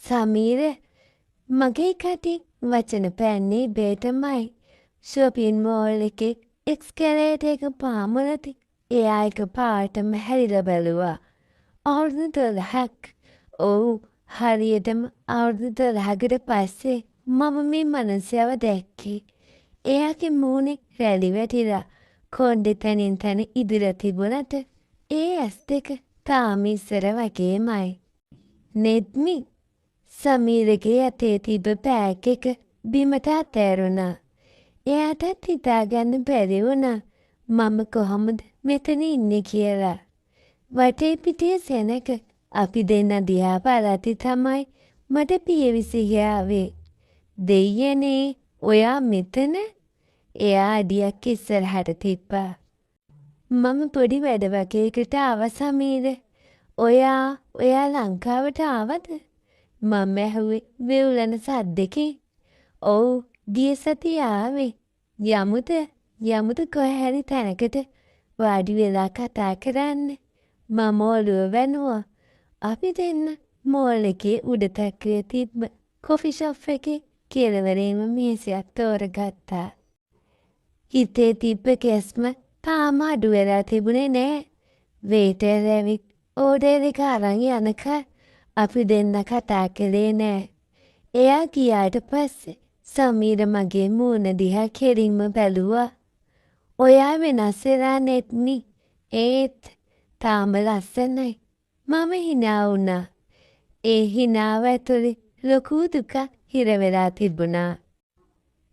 සමීර මගේ කටින් වචන පැන්නේ ඉබේටමයි. ෂොපින් මෝල් එකේ එස්කලේටර් එක පාමුලදී එයා එක පාරටම හැරිලා බැලුවා. අවුරුදු 12ක්. ඔව්, හරියටම අවුරුදු 12කට පස්සේ මම මේ මනුස්සයව දැක්කේ. එයාගේ මූණේ රැලි වැටිලා කොණ්ඩෙ තැනින් තැන ඉදිලා තිබුණට ඒ ඇස් දෙක තාම ඉස්සර වගේමයි. නෙත්මි. සමීරගේ අතේ තිබ්බ බෑග් එක බිමට අතෑරුණා. එයාටත් හිතාගන්න බැරි වුණා මම කොහොමද මෙතන ඉන්නේ කියලා. වටේ පිටේ සෙනඟ අපි දෙන්න දිහා බලද්දි තමයි මට පියවිසිහිය ආවේ. දෙයියනේ, ඔයා මෙතන? එයා අඩියක් ඉස්සරහට තිබ්බා. මම පොඩි වැඩ වගේකට ආවා සමීර. ඔයා ඔයා ලංකාවට ආවද? මම ඇහුවේ වෙවුලන සද්දෙකින්. ඔව්, ගිය සතියේ ආවේ. යමුද යමුද කොහේ හරි තැනකට වාඩි වෙලා කතා කරන්න? මම ඔළුව වැනුවා. අපි දෙන්න මෝල් එකේ උඩ තැක්කේ තිබ්බ කොෆි ෂොප් එකේ කෙළවරේම මේසයක් තෝරගත්තා. හිතේ තිබ්බ ගැස්ම තාම අඩු වෙලා තිබුණේ නෑ. වේටර් ඇවිත් ඕඩර් එක අරන් යනකල් අපි දෙන්න කතා කළේ නෑ. එයා ගියාට පස්සේ සමීර මගේ මූණ දිහා කෙලින්ම බැලුවා. ඔයා වෙනස් වෙලා නෙත්මි. ඒත් තාම ලස්සනයි. මම හිනා වුණා. ඒ හිනාව ඇතුලේ ලොකු දුකක් හිර වෙලා තිබුණා.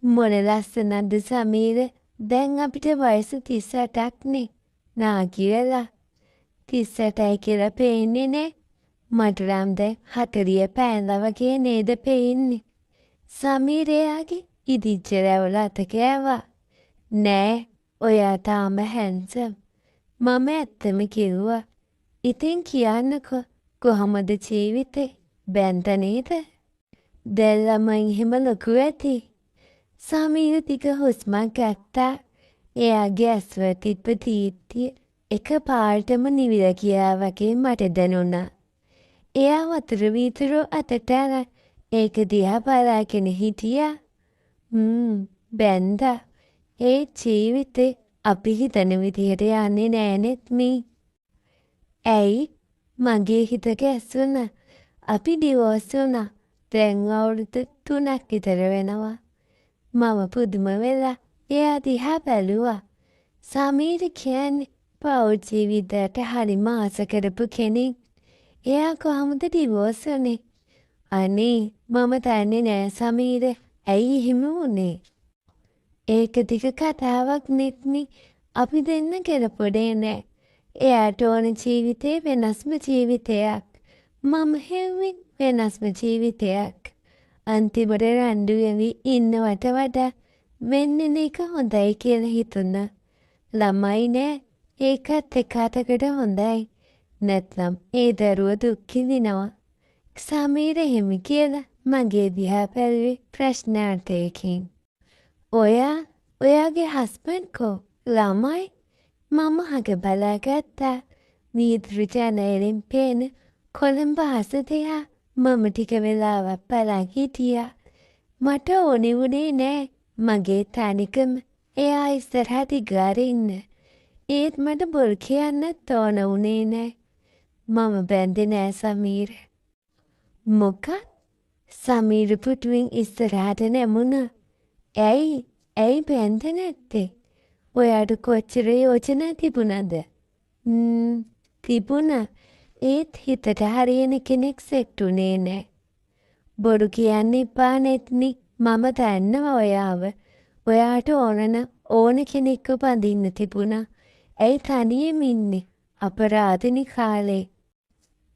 මොන ලස්සනක්ද සමීර, දැන් අපිට වයස 38ක්නේ. නාකි වෙලා. 38යි කියලා පේන්නේ නෑ. මට නම් දැන් 40 පෑනලා වගේ නේද පේන්නේ? සමීර එයාගේ ඉදිච්ච රැවුල අත කෑවා. නෑ, ඔයා තාම හැන්සම්. මම ඇත්තම කිව්වා. ඉතින් කියන්නකෝ, කොහොමද ජීවිතේ? බැන්ද නේද? දැන් ළමයින් එහෙම ලොකු ඇති. සමීර ටික හුස්මක් ගත්තා. එයාගේ ඇස්වල තිබ්බ දීප්තිය එක පාරටම නිවිලා ගියා වගේ මට දැනුණා. එයා වතුර වීදුරුව අතට අරන් ඒක දිහා බලාගෙන හිටියා. හ්ම්, බැන්දා. ඒත් ජීවිතේ අපි හිතන විදිහට යන්නේ නෑ නෙත්මි. ඇයි? මගේ හිත ගැස්සුණා. අපි ඩිවෝස් වුණා. දැන් අවුරුදු 3ක් විතර වෙනවා. මම පුදුම වෙලා එයා දිහා බැලුවා. සමීර කියන්නේ පවුල් ජීවිතයට හරිම ආස කරපු කෙනෙක්. එයා කොහොමද ඩිවෝස් වුණේ? අනේ, මම දන්නේ නෑ සමීර. ඇයි එහෙම වුණේ? ඒක දිග කතාවක් නෙත්මි. අපි දෙන්න ගැලපුණේ නෑ. එයාට ඕන ජීවිතේ වෙනස්ම ජීවිතයක්. මම හෙව්වේ වෙනස්ම ජීවිතයක්. අන්තිමට රණ්ඩු වෙවි ඉන්නවට වඩා වෙන් වෙන එක හොඳයි කියලා හිතුණා. ළමයි නෑ. ඒකත් එක අතකට හොඳයි. නැත්නම් ඒ දරුවෝ දුක් විඳිනවා. සමීර එහෙම කියලා මගේ දිහා බැලුවේ ප්‍රශ්නාර්ථයකින්. ඔයා ඔයාගේ හස්බන්ඩ් කෝ? ළමයි? මම හග බලාගත්තා. වීදුරු ජනේලෙන් පේන කොළඹ අහස දිහා මම ටික වෙලාවක් බලන් හිටියා. මට ඕනෙ වුණේ නෑ මගේ තනිකම එයා ඉස්සරහා දිගාරින්න. ඒත් මට බොරු කියන්නත් ඕන වුණේ නෑ. මම බැන්දේ නෑ සමීර. මොකක්? සමීර පුටුවෙන් ඉස්සරහට නැමුණා. ඇයි ඇයි බැන්දේ නැත්තේ? ඔයාට කොච්චර යෝජනා තිබුණද? ම්ම්, තිබුණා. ඒත් හිතට හරියන කෙනෙක් සෙට් වුණේ නෑ. බොරු කියන්න එපා නෙත්මි. මම දන්නවා ඔයාව. ඔයාට ඕන නම් ඕන කෙනෙක්ව බඳින්න තිබුණා. ඇයි තනියම ඉන්නේ? අපරාධනේ කාලේ.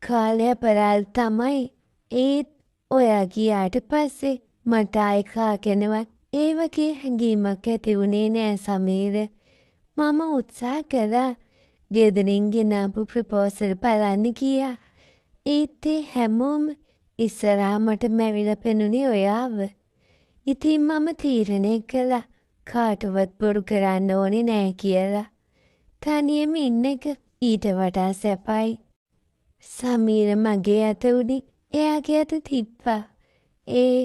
කාලේ අපරාධ තමයි. ඒත් ඔයා ගියාට පස්සේ මට ආයෙ කා ගැනවත් ඒ වගේ හැඟීමක් ඇති වුණේ නෑ සමීර. මම උත්සාහ කළා. ගෙදරින් ගෙනාපු ප්‍රපෝසල් බලන්න ගියා. ඒත් ඒ හැමෝම ඉස්සරහා මට මැවිලා පෙනුනේ ඔයාව. ඉතින් මම තීරණය කළා කාටවත් බොරු කරන්න ඕනේ නෑ කියලා. තනියම ඉන්න එක ඊට වඩා සැපයි. සමීර මගේ අත උඩින් එයාගේ අත තිබ්බා. ඒ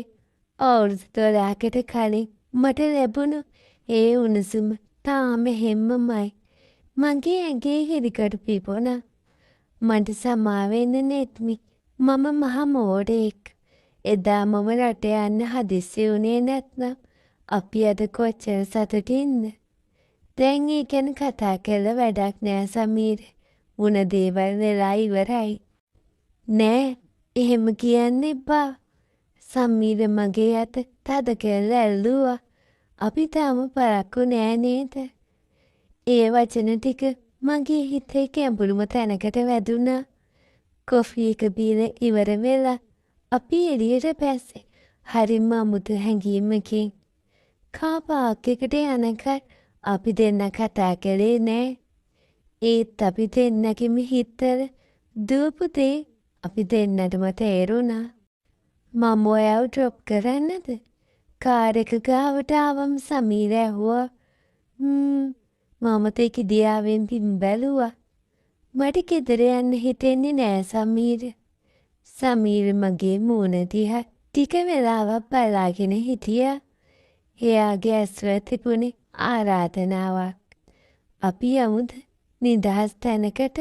අවුරුදු 12කට කලින් මට ලැබුණු ඒ උණුසුම තාම එහෙම්මමයි. මගේ ඇඟේ හිරිකටු පිපුණා. මට සමාවෙන්න නෙත්මි. මම මහ මෝඩයෙක්. එදා මම රට යන්න හදිස්සි වුණේ නැත්නම් අපි අද කොච්චර සතුටින්ද? දැන් ඒ ගැන කතා කරලා වැඩක් නෑ සමීර. වුණ දේවල් වෙලා ඉවරයි. නෑ, එහෙම කියන්න එපා. සමීර මගේ අත තද කරලා ඇල්ලුවා. අපි තාම පරක්කු නෑ නේද? ඒ වචන ටික මගේ හිතේ ගැඹුරුම තැනකට වැදුනා. කොෆි එක බීලා ඉවර වෙලා අපි එළියට බැස්සේ හරිම අමුතු හැඟීමකින්. කාර් පාක් එකට යනකන් අපි දෙන්න කතා කළේ නෑ. ඒත් අපි දෙන්නගෙම හිත්වල දුවපු දේ අපි දෙන්නටම තේරුණා. මම ඔයාව ඩ්‍රොප් කරන්නද? කාර් එක ගාවට ආවම සමීර ඇහුවා. හ්ම්, මම තෙකිඩියාවෙන් බිම බැලුවා. මට ගෙදර යන්න හිතෙන්නේ නෑ සමීර. සමීර මගේ මූණ දිහා ටික වෙලාවක් බලාගෙන හිටියා. එයාගේ ඇස්වල තිබුණේ ආරාධනාවක්. අපි යමුද නිදහස් තැනකට?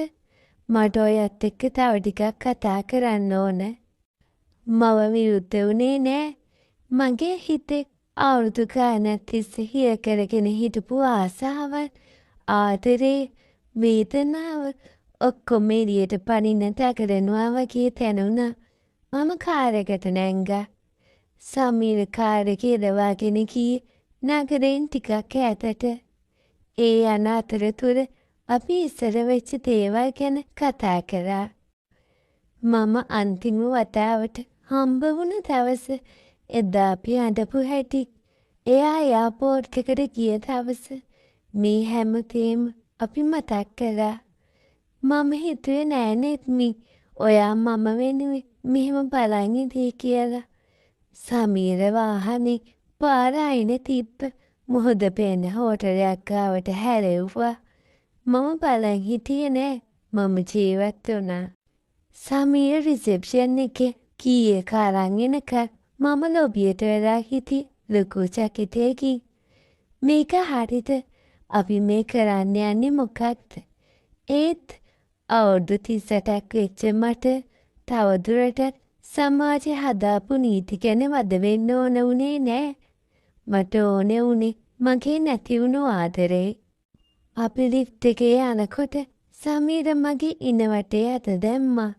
මට ඔයත් එක්ක තව ටිකක් කතා කරන්න ඕන. මම විරුද්ධ වුණේ නෑ. මගේ හිතේ අවුරුදු ගානක් තිස්සේ හිර කරගෙන හිටපු ආසාවන්, ආදරේ, වේදනාව ඔක්කොම එළියට පනින්න දඟලනවා වගේ දැනුණා. මම කාර් එකට නැංගා. සමීර කාර් එක එලවාගෙන ගියේ නගරයෙන් ටිකක් ඈතට. ඒ යන අතරතුර අපි ඉස්සර වෙච්ච දේවල් ගැන කතා කරා. මම අන්තිම වතාවට හම්බ වුණ දවස, එදා අපි අඬපු හැටි, එයා එයාපෝට් එකට ගිය දවස, මේ හැම දේම අපි මතක් කළා. මම හිතුවේ නෑ නෙත්මි ඔයා මම වෙනුවෙන් මෙහෙම බලන් ඉඳී කියලා. සමීර වාහනේ පාර අයිනේ තිබ්බ මුහුද පේන හෝටලයක් ගාවට හැරෙව්වා. මම බලන් හිටියේ නෑ. මම ජීවත් වුණා. සමීර රිසෙප්ෂන් එකේ කී එක අරන් එනකන් මම ලොබියට වෙලා හිටියේ ලොකු චකිතයකින්. මේක හරිද? අපි මේ කරන්න යන්නේ මොකක්ද? ඒත් අවුරුදු 38ක් වෙච්ච මට තවදුරටත් සමාජය හදාපු නීති ගැන වද වෙන්න ඕන වුණේ නෑ. මට ඕනේ වුණේ මගේ නැති වුණු ආදරේ. අපි ලිෆ්ට් එකේ යනකොට සමීර මගේ ඉන වටේ අත දැම්මා.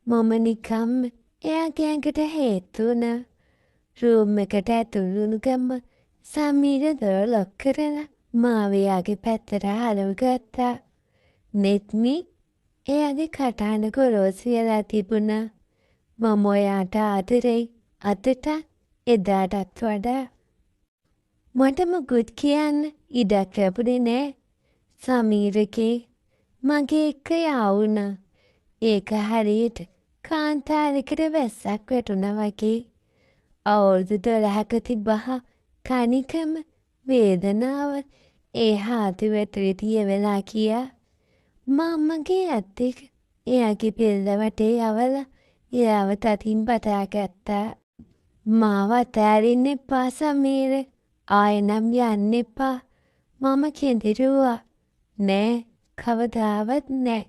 මම නිකම්ම එයාගේ ඇඟට හේත්තු වුණා. රූම් එකට ඇතුල් වුණු ගමන් සමීර දොර ලොක් කරලා මාව එයාගේ පැත්තට හරව ගත්තා. නෙත්මි, එයාගේ කටහඬ ගොරෝසු වෙලා තිබුණා. මම ඔයාට ආදරෙයි, අදටත් එදාටත් වඩා. මට මුකුත් කියන්න ඉඩක් ලැබුණේ නෑ. සමීරගේ මගේ එක්ක යා වුණා. ඒක හරියට කාන්තාරයකට වැස්සක් වැටුණා වගේ. අවුරුදු 12ක තිබ්බ තනිකම, වේදනාව ඒ හාදු ඇතුලේ දිය වෙලා ගියා. මම මගේ අත් දෙක එයාගේ බෙල්ල වටේ යවලා එයාව තදින් බදාගත්තා. මාව අතෑරින්න එපා සමීර. ආයෙ නම් යන්න එපා. මම කෙඳිරුවා. නෑ, කවදාවත් නෑ.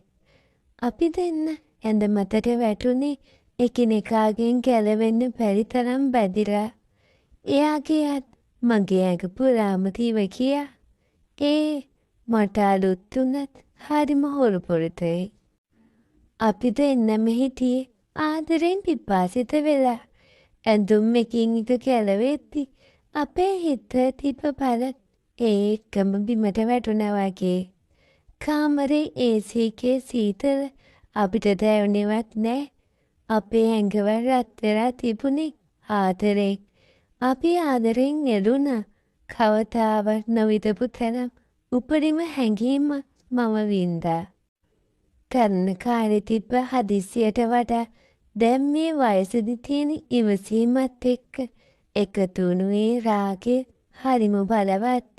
අපි දෙන්න ඇඳ මතට වැටුනේ එකිනෙකාගෙන් ගැලවෙන්න බැරි තරම් බැඳිලා. එයාගේ අත් මගේ ඇඟ පුරාම දිව ගියා. ඒ මට අලුත් වුණත් හරිම හුරු පුරුදුයි. අපි දෙන්නම හිටියේ ආදරෙන් පිපාසිත වෙලා. ඇඳුම් එකින් එක ගැලවෙද්දි අපේ හිතවල තිබ්බ බර ඒ එක්කම බිමට වැටුණා වගේ. කාමරේ ඒසී එකේ සීතල අපිට දැනුනේවත් නෑ. අපේ ඇඟවල් රත් වෙලා තිබුණේ ආදරෙන්. අපි ආදරෙන් ඇලුනා. කවදාවත් නොවිඳපු තරම් උපරිම හැඟීමක් මම වින්දා. තරුණ කාලේ තිබ්බ හදිස්සියට වඩා දැන් මේ වයසෙදි තියෙන ඉවසීමත් එක්ක එකතු වුණු ඒ රාගය හරිම බලවත්.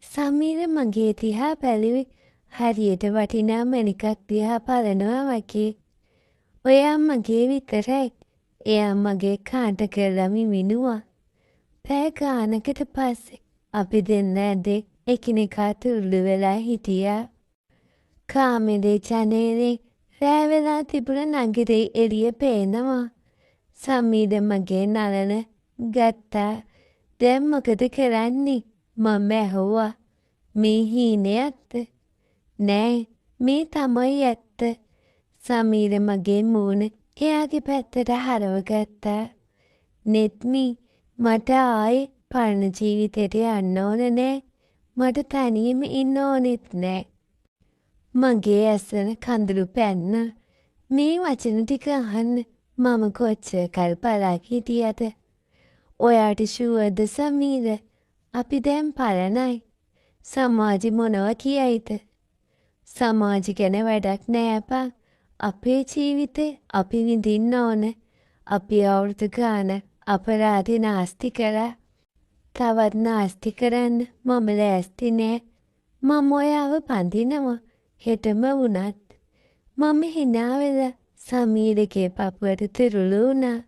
සමීර මගේ දිහා බැලුවේ හරියට වටිනා මැණිකක් දිහා බලනවා වගේ. ඔයා මගේ විතරයි. එයා මගේ කනට කරලා මිමිනුවා. පැය ගානකට පස්සේ අපි දෙන්න ඇඳේ එකිනෙකා තුරුළු වෙලා හිටියා. කාමරේ ජනේලෙන් රෑ වෙලා තිබුණ නගරේ එළිය පේනවා. සමීර මගේ නළල ගත්තා. දැන් මොකද කරන්නේ? මම ඇහුවා. මේ හීනයක්ද? නෑ, මේ තමයි ඇත්ත. සමීර මගේ මූණ එයාගේ පැත්තට හරවගත්තා. නෙත්මි, මට ආයේ පරණ ජීවිතේට යන්න ඕන නෑ. මට තනියම ඉන්න ඕනෙත් නෑ. මගේ ඇස්වල කඳුළු පැන්න. මේ වචන ටික අහන්න මම කොච්චර කල් බලා හිටියද? ඔයාට ෂුවර්ද සමීර? අපි දැන් පරණයි. සමාජෙ මොනවා කියයිද? සමාජෙ ගැන වැඩක් නෑ බං. අපේ ජීවිතේ අපි විඳින්න ඕන. අපි අවුරුදු ගානක් අපරාධේ නාස්ති කළා. තවත් නාස්ති කරන්න මම ලෑස්ති නෑ. මම ඔයාව බඳිනවා. හෙටම වුණත්. මම හිනා වෙලා සමීරගේ පපුවට තුරුළු වුණා.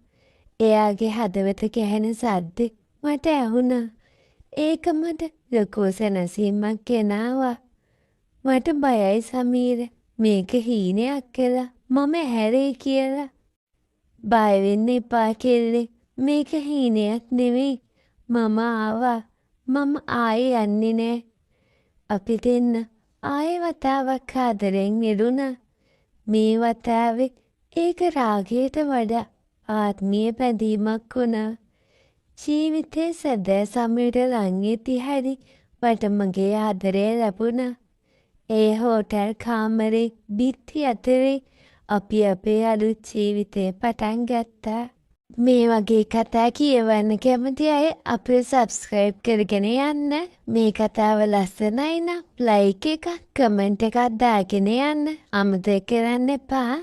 එයාගේ හදවත ගැහෙන සද්දෙ මට ඇහුණා. ඒක මට ලොකු සැනසීමක් ගෙනාවා. මට බයයි සමීර, මේක හීනයක් කියලා මම ඇහැරෙයි කියලා. බය වෙන්න එපා කෙල්ලේ, මේක හීනයක් නෙවෙයි. මම ආවා. මම ආයේ යන්නේ නෑ. අපි දෙන්න ආයෙ වතාවක් ආදරෙන් මිදුණා. මේ වතාවේ ඒක රාගයට වඩා ආත්මීය බැඳීමක් වුණා. ජීවිතේ සැබෑ සමයට ලං වෙද්දි හරි මට මගේ ආදරය ලැබුණා. ඒ හෝටල් කාමරේ බිත්ති අතරේ අපි අපේ අලුත් ජීවිතය පටන් ගත්තා. මේ වගේ කතා කියවන්න කැමති අය අපිව සබ්ස්ක්‍රයිබ් කරගෙන යන්න. මේ කතාව ලස්සනයි නම් ලයික් එකක්, කමෙන්ට් එකක් දාගෙන යන්න අමතක කරන්න එපා.